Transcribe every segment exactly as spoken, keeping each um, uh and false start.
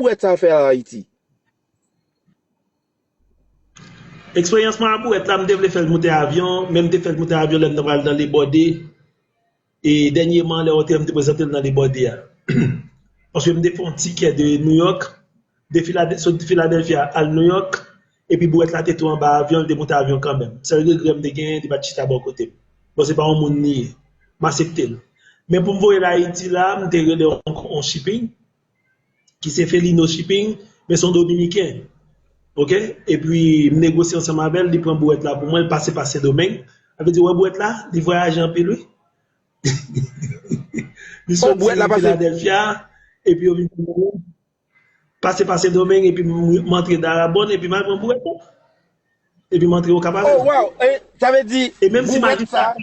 bouwèt sa fè al Ayiti? Eksperyans mwen a bouwèt la, m te vle fè l moute avyon, men m te fè l moute avyon lè m t pral nan Lebòde. E dènyèman, lè yo te, m te prezante l nan Lebòde a. Paske m te fè yon tikè de New York, de Filade, sot Filadèlfya al New York, epi bouwèt la te tou anba avyon, l te moute avyon kanmenm. Sèl regrè m te genyen, li pa t chita bò kote m. Bon, se pa yon moun li ye. M aksepte l. Men pou m voye l Ayiti la, m te rele yon, yon shipping, ki se Felino Shipping, men se yon Dominiken. Oke? Epi, m negosye ansanm avè l, li pran bouwèt la pou mwen, l pase pa Sendomeng. Sa vle di, wè bouwèt la, li vwayaje anpil, wi. Li soti Filadèlfya, epi yo vin pran mwen, pase pa Sendomeng, epi m antre Darabòn, epi m al pran bouwèt la. Epi m antre Okap avè l. Oh, wow! E, sa vle di, e menm si m al Okap,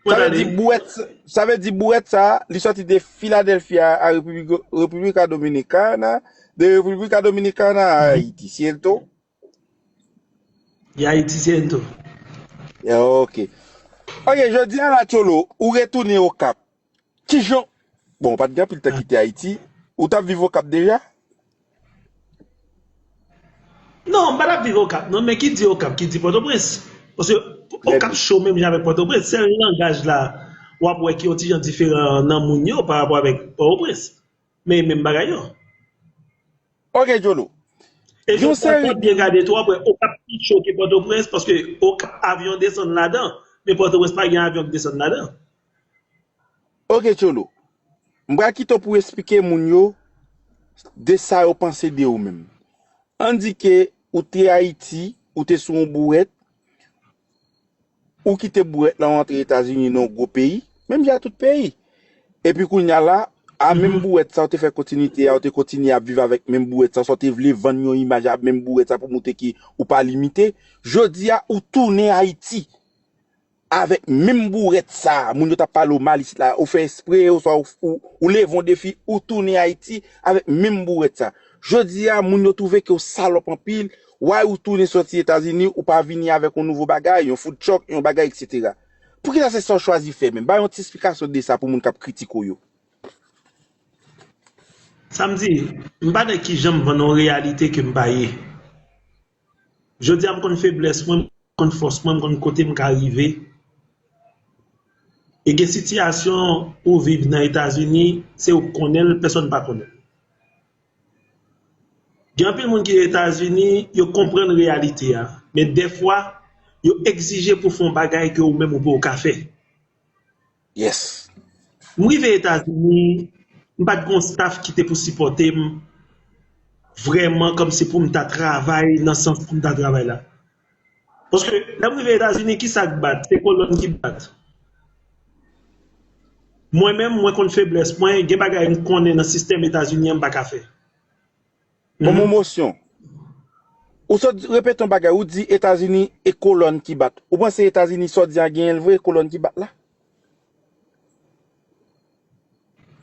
Sa vle di bouwèt, sa vle di bouwèt sa, li sòti de Philadelphia a República, República Dominicana, de República Dominicana a Haiti, cierto? Ya Haiti, cierto. Ya, ok. Ok, jodi a la, Tcholo, ou retounen Okap. Kijan, bon, ou pa t gen anpil tan kite Ayiti, ou t ap viv Okap deja? Non, m pa t ap viv Okap, non, men ki di Okap, ki di Pòtoprens. Paske Okap cho menm jan avèk Pòtoprens. Sèl langaj la, w ap wè ki yon ti jan diferan nan moun yo pa rapò avèk Pòtoprens. Men menm bagay yo. Ok, Tcholo. E jodi a, si w byen gade tou, w ap wè Okap pi cho ke Pòtoprens, paske Okap avyon desann ladan, men Pòtoprens pa gen avyon ki desann ladan. Ok, Tcholo. M pral kite w pou w esplike moun yo de sa yo panse de ou menm. Ann di ke ou te Ayiti, ou te sou yon bouwèt, ou kite bouwèt la, ou antre Etazini nan yon gwo peyi, menm jan tout peyi. Epi kounye a la, a menm bouwèt sa, ou te fè kontinite a, ou te kontinye ap viv avèk menm bouwèt sa, sa w te vle vann yon imaj a menm bouwèt sa pou montre ke ou pa limite. Jodi a, ou tounen Ayiti avèk menm bouwèt sa, moun yo t ap pale w mal isit la, ou fè espre, oswa ou, ou, ou leve yon defi, ou tounen Ayiti avèk menm bouwèt sa. Jodi a, moun yo twouve ke w salòp anpil, why ou tounen sòti Etazini, ou pa vini avèk yon nouvo bagay, yon food truck, yon bagay, et cetera. Poukisa se sa w chwazi fè menm? Ba yon ti esplikasyon de sa pou moun k ap kritike w yo. Sa m di, m pa nan kijan m vann yon reyalite ke m pa ye. Jodi a, m konn feblès mwen, m konn fòs mwen, m konn kote m ka rive. E gen sitiyasyon ou viv nan Etazini, se ou k konnen l, pèsòn pa konnen l. Gen anpil moun ki Etazini, yo konprann reyalite a, men dèfwa, yo egzije pou w fè yon bagay ke ou menm ou poko ka fè. Yes. M rive Etazini, m pa t gen yon staff ki te pou sipòte m vrèman kòmsi pou m ta travay nan sans pou m ta travay la. Paske lè m rive Etazini, ki sa k bat? Se kolòn ki bat. Mwen menm, mwen konn feblès mwen, gen bagay m konnen nan sistèm Etazini an m pa ka fè. Bon, mon mosyon. Ou sot repete yon bagay, ou di Etazini e kolòn ki bat. Ou panse Etazini sa w di a genyen l vre, kolòn ki bat la?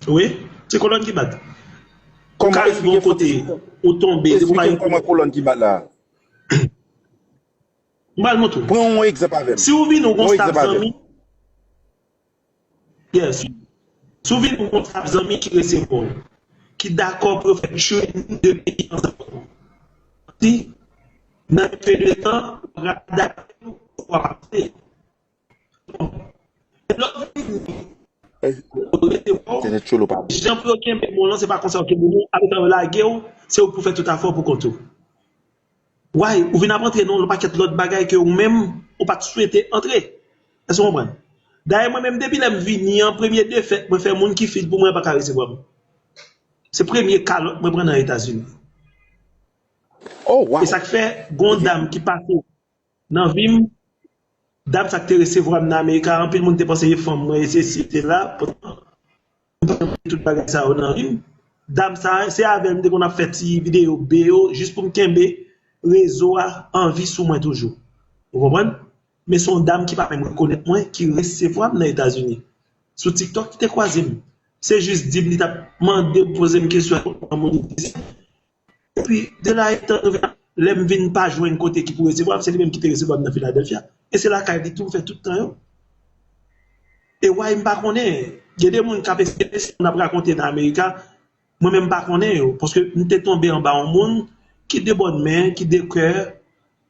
Wi, se kolòn ki bat. Ou ka rive yon kote, ou tonbe, depi w pa gen kòman kolòn ki bat la. M pral montre w. Pran yon egzanp avè m. Si w vin ou gon staff zanmi, yes. Si w vin ou gon staff zanmi ki resevwa w, ki dakò pou yo fè training de peyi ansanm avèk ou. Si, nan yon pe de tan, w ap adapte w, w ap avanse. Bon. E lè w vini, yo resevwa w, jan pou yo kenbe bon lan, se pa konsa yo kenbe bon, apre sa yo lage w, se ou k pou fè tout afè w pou kont ou. Why? Ou vin ap antre nan yon pakèt lòt bagay ke ou menm, ou pa t swete antre. Èske w konprann? Dayè, mwen menm, depi lè m vini an, premye defèt mwen fè moun ki fit pou mwen pa ka resevwa m. Se premye kalòt mwen pran nan Etazini. Oh, wow. E sa k fè, gon dam ki pase nan vi m, dam sa k te resevwa m nan Amerika, anpil moun te panse se fanm mwen, e sesi, e sela, poutan, m pa konn tout bagay sa yo nan vi m. Dam sa, se avè l m te konn ap fè ti videyo be yo, jis pou m kenbe rezo a an vi sou mwen toujou. Ou konprann? Men se yon dam ki pa menm rekonèt mwen, ki resevwa m nan Etazini. Sou TikTok, ki te kwaze m. Se jis di m, li t ap mande m, poze m kesyon, kòman moun isi. Epi, de la etan, lè m vin pa jwenn kote ki pou resevwa m, se li menm ki te resevwa m nan Filadèlfya. E se lakay li tou m fè tout tan yo. E why m pa konnen, Gen de moun k ap eseye sa n ap rakonte nan Amerika, mwen menm m pa konnen yo, paske m te tonbe anba yon moun ki de bòn men, ki de kè,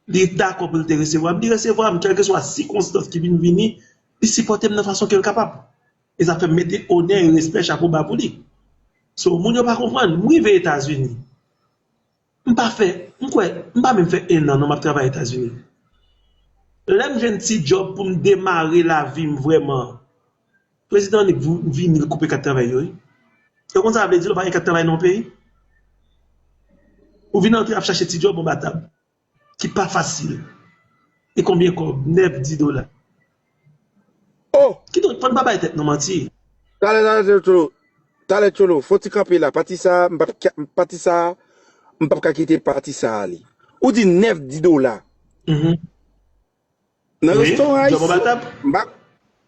li dakò pou l te resevwa m, li resevwa m, kèlkeswa sikonstans ki vin vini, li sipòte m nan fason ke l kapab. E sa fè m mete onè e respè, chapo ba pou li. So, moun yo pa konprann, m rive Etazini. M pa fè, m kwè, m pa menm fè en an non m ap travay Etazini. Lè m jwenn ti djòb pou m demare lavi m vrèman, prezidan Nick vou- vini koupe kat travay yo, wi. Ou konn sa vle di lè w pa gen kat travay nan yon peyi? Ou vin antre ap chache ti djòb anba tab, ki pa fasil. E konbyen kòb? Nèf, dis dola. Oh! Kidonk, fò n pa bay tèt nou manti. Talè, talè, Tcholo. Talè, Tcholo. Fò ti kanpe la. Pati sa, m p ap ka- pati sa, m p ap ka kite pati sa ale. Ou di nèf, dis dola. Mhm. Nan restoran ayisyen. M pa-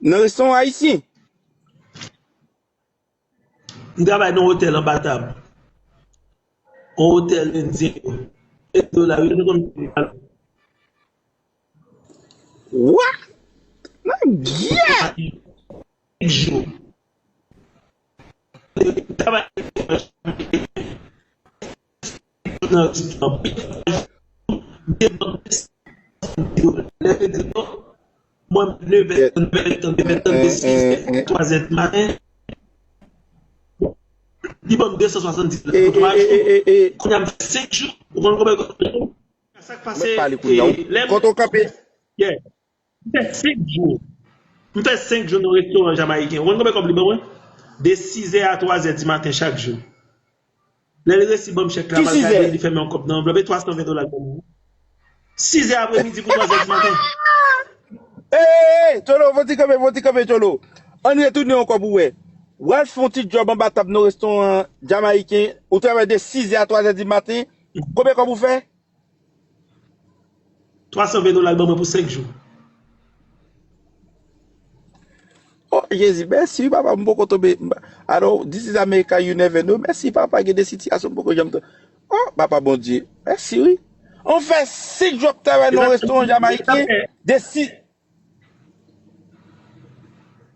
Nan restoran ayisyen. M travay nan otèl anba tab. Yon otèl endyen yo. Sèt dola, yo te konn peye mal. What? Nan gè! Sèt jou. M travay nan restoran. Devan Mwen, nevè tan, nevè tan, nevè tan, de sizè a twazè di maten. Li ban m de san swasanndis dola pou twa jou. Kounye a m fè senk jou. Ou konn konbyen kòb? Sa k pase, lè m. Kote w kanpe? Yeah. M fè senk jou. M fè senk jou nan restoran jamayiken. Ou konn konbyen kòb li ban mwen? De sizè a twazè di maten chak jou. Lè l resi ban m chèk la, m al gade, li fèmen yon kòb nan anvlòp, e twa san ven dola l ban mwen. Sizè apremidi pou twazè di maten. Ey, ey, ey, Tcholo, fò ti kanpe, fò ti kanpe, Tcholo. Ann retounen ankò pou wè. W al fè yon ti djòb anba tab nan restoran jamayiken, ou travay de sizè a twazè di maten, konbyen kòb ou fè? Twa san ven dola l ban mwen pou senk jou. Oh, Jezi, mèsi wi, papa, m poko tonbe. I know, this is America, you never know. Mèsi, papa, gen de sitiyasyon m poko janm tonbe. Oh, papa Bondye, mèsi wi. Ou fè senk jou ap travay nan yon restoran jamayiken, de si.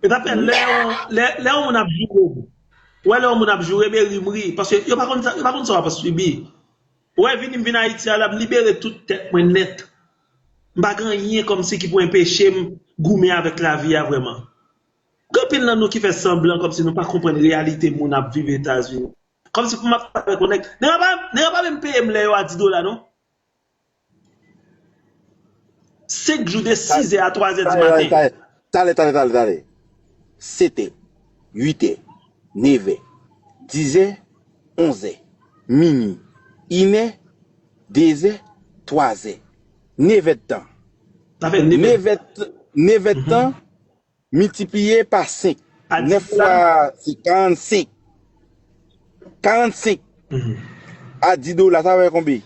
E pa fè lè yon, lè, lè yon moun ap joure w. Ou wè lè yon moun ap joure, m ri, m ri. Paske yo pa konn sa, yo pa konn sa w ap sibi. Ou wè, vini m vin Ayiti a la, m libere tout tèt mwen nèt. M pa gen anyen kòmsi ki pou enpeche m goumen avèk lavi a vrèman. Gen anpil nan nou ki fè sanblan kòmsi nou pa konprann reyalite moun ap viv Etazini. Kòmsi pou m ap travay pou nèg. Nèg la pa, nèg la pa menm peye m lè yo a dis dola non. Senk jou de sizè a twazè di maten. Talè, talè, talè, talè. Setè, uitè, nevè, dizè, onzè, minui, inè, dezè, twazè, nevèdtan. Sa fè nevè. Nevèdtan, miltipliye pa senk. Nèf fwa se karannsenk. Karannsenk a dis dola, sa fè konbyen?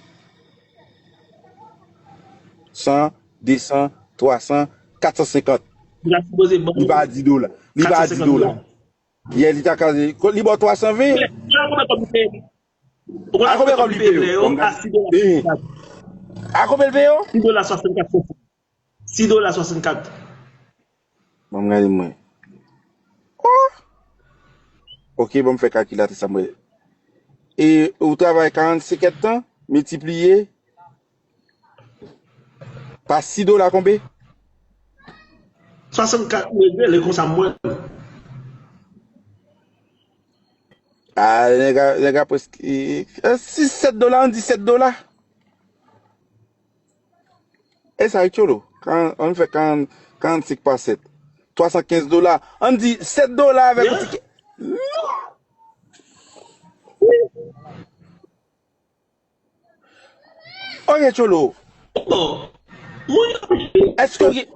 San, desan, twasan, katsansenkant. Li pa a dis dola. Li pa a dis dola. Yè, li ta ka, li ba w twasanven. A konbyen kòb li peye w? A konbyen kòb li peye w? A konbyen l peye w? Sis dola swasannkat sèt. Sis dola swasannkat. Ban m gade mwen. Oh! Ok, ban m fè kalkilatris la mwen. E ou travay karannsenk èdtan, miltipliye pa sis dola konbyen? Swasannkat, ou revele konsa m wè. Ah, nèg la, nèg la prèske, eh, sis, sèt dola, ann di sèt dola. E sa, Tcholo, ann fè karannsenk pa sèt. Twasankenz dola. Ann di sèt dola avèk yon tikè. Ok, Tcholo. Èske w gen,